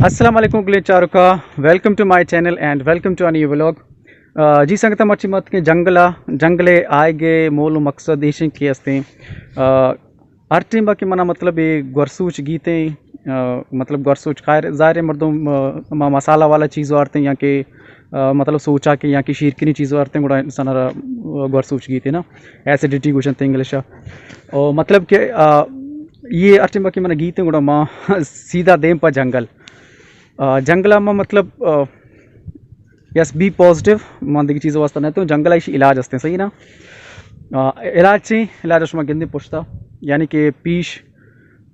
السلام علیکم گلیں چاروکاں، welcome to my channel and welcome to a new vlog. آ، جی سنگتاں، مرچی ما اتکیں جنگل ءَ، جنگل ءَ آئیگ ءِ مول و مقصد ایش اِنت کہ استیں، آ، ہر ٹیم ءَ کہ منا مطلب اے گورسوچ گیتیں، آ، مطلب گورسوچ خیر ظاہر ہے مردم، آ، ما مسالہ والا چیز وارتیں یا کہ، آ، مطلب سوچا کہ یا کہ شیرکنی چیز وارتیں گڑا انسان را، آ، گورسوچ گیتیں نا، ایسیڈیٹی گوشنت انگلش ءَ۔ او مطلب کہ، آ، یہ ہر ٹیم ءَ کہ منا گیتیں گڑا ما سیدھا دیم پہ جنگل۔ آ، جنگل ءَ ما مطلب، آ، یس بی پازیٹیو، من دگہ چیز واسطہ نہ تو جنگل ءَ ایشی علاج ہستیں، صحیح نا؟ آ، علاج چی؟ علاج شما گندے پشتا، یعنی کہ پیش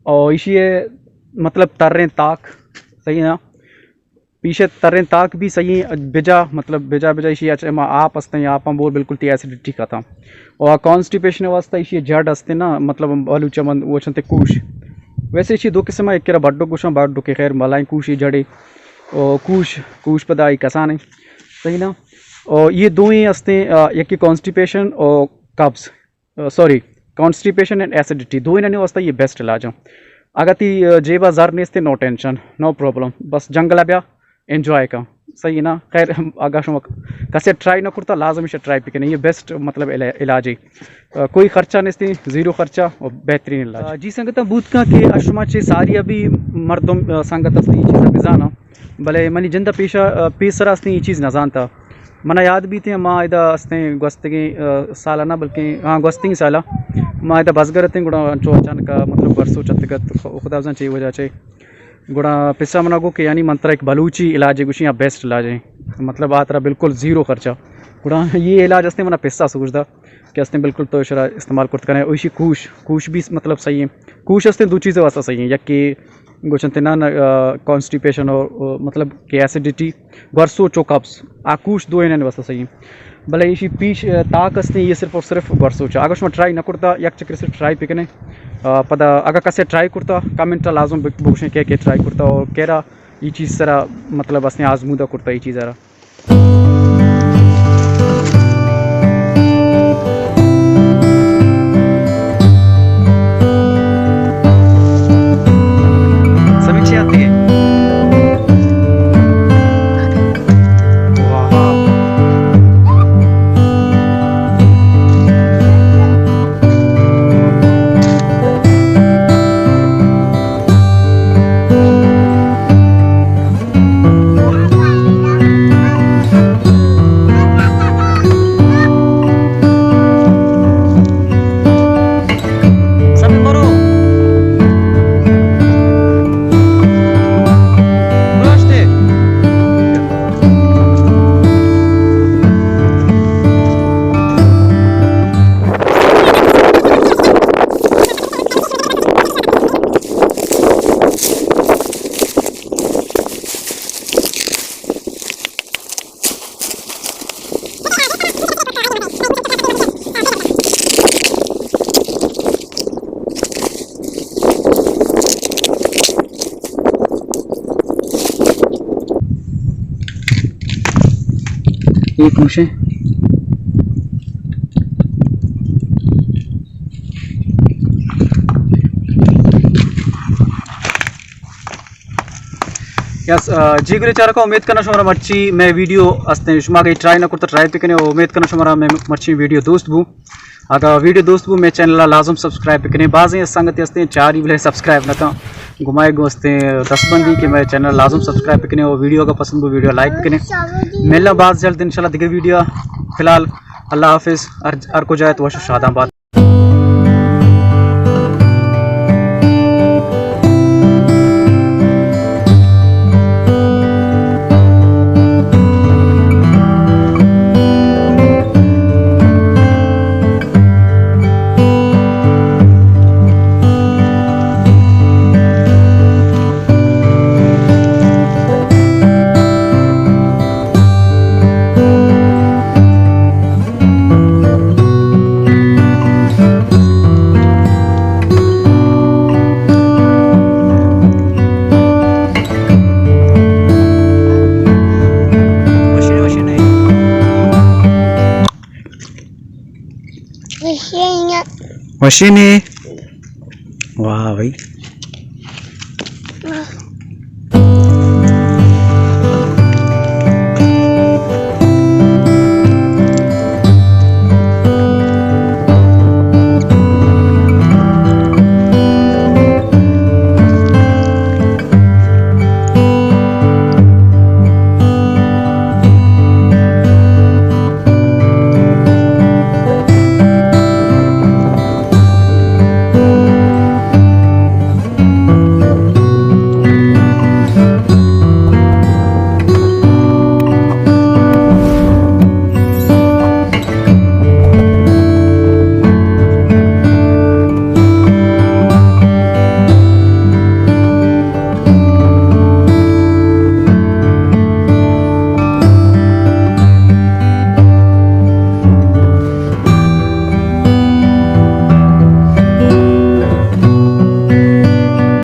او ایشی ہے مطلب تریں تاک، صحیح نا؟ پیش تریں تاک بھی صحیح بجا، مطلب بجا بجا ایشی اچ ما آپ ہستیں، آپ ہم بول بالکل تی ایسیڈیٹی ختم۔ اور کانسٹیپیشن واسطہ ایشی جڑ ہستے نا، مطلب بلوچ من وہ چنتے کوش۔ ویسے ایشی دو قسم ہے، ایک کرا بڈو گوشاں، بڈو کے خیر ملائیں کوشی جڑے۔ او کوش، کوش پدا ای کسانے۔ صحیح نا؟ او یہ دوئیں ہستے، آ، یکی کانسٹیپیشن او قبض، آ، سوری، کانسٹیپیشن اینڈ ایسیڈیٹی دوئیں نے واسطہ یہ بیسٹ علاج ہے۔ اگر تی، آ، جیبا زر نیستے، نو ٹینشن، نو پرابلم، بس جنگل بیا، انجوائے کن۔ صحیح نا؟ خیر، اگاں شما کسے ٹرائی نہ کرتا، لازم اسے ٹرائی بکنے، یہ بیسٹ مطلب علا-، علاج ہے۔ آ، کوئی خرچہ نیستی، زیرو خرچہ اور بہترین علاج۔ آ، جی سنگتاں، بوت کن کہ اشما چے ساری ابھی مردم، آ، سنگت ہستی یہ چیز بزانا، بلے منی جند پیشا، آ، پیسرا ہستی یہ چیز نہ زانتا۔ منا یاد بیتیں ما ادا ہستیں گوستگیں، آ، سالا نہ بلکیں ہاں گوستگیں سالا ما ادا بزگر اتیں، گڑا چو اچانک مطلب برسو چتگت، خدا بزان چے وجہ چے۔ گڑا پسا منا گو کہ یعنی من ترا ایک بلوچی علاج گوشی یا بیسٹ علاج ہے، مطلب آ ترا بالکل زیرو خرچہ۔ گڑا یہ علاج ہستے منا پسا سوچ دا کہ ہستے بالکل تو شرا استعمال کرت کنے۔ اوشی کوش، کوش بھی مطلب صحیح ہے۔ کوش ہستے دو چیزیں واسطہ صحیح ہے، یک کہ گوشن تینا، آ، کانسٹیپیشن اور، آ، مطلب کہ ایسیڈیٹی، گورسوچ و قبض، آ کوش دو انہاں واسطہ صحیح ہے۔ بلے ایشی پیش، آ، تاک ہستے یہ صرف اور صرف گورسوچ ہے۔ اگر شما ٹرائی نہ کرتا، یک چکر صرف ٹرائی پکنے۔ آ، پدا اگر کسے ٹرائی کرتا، کمنٹ لازم بگ-، بگوشیں کہ، کہ ٹرائی کرتا اور کیرا یہ چیز سرا مطلب اسنے آزمودہ کرتا یہ چیز سرا۔ سمجھ آتی ہے۔ ایک مشے۔ یس، آ، جی گلیں چاروکاں، امید کناں شمارا مرچی مئے ویڈیو ہستیں، شما اگہ ٹرائی نہ کرتا ٹرائی بکنے، امید کناں شمارا مئے مرچی ویڈیو دوست بو۔ اگہ ویڈیو دوست بو مئے چینل لازم سبسکرائب بکنے، بازیں سنگت ہستیں چاری بلے سبسکرائب نہ کن، گمائے گو ہستیں دست بندی کہ مئے چینل لازم سبسکرائب بکنے اور ویڈیو اگہ پسند بو ویڈیو لائک بکنے۔ ملنا باز جلد انشاءاللہ دیگر ویڈیو، فی الحال اللہ حافظ، ہر، ہر کجا ہے تو وش شاداں بات۔ وشینے۔ واہ بھائی۔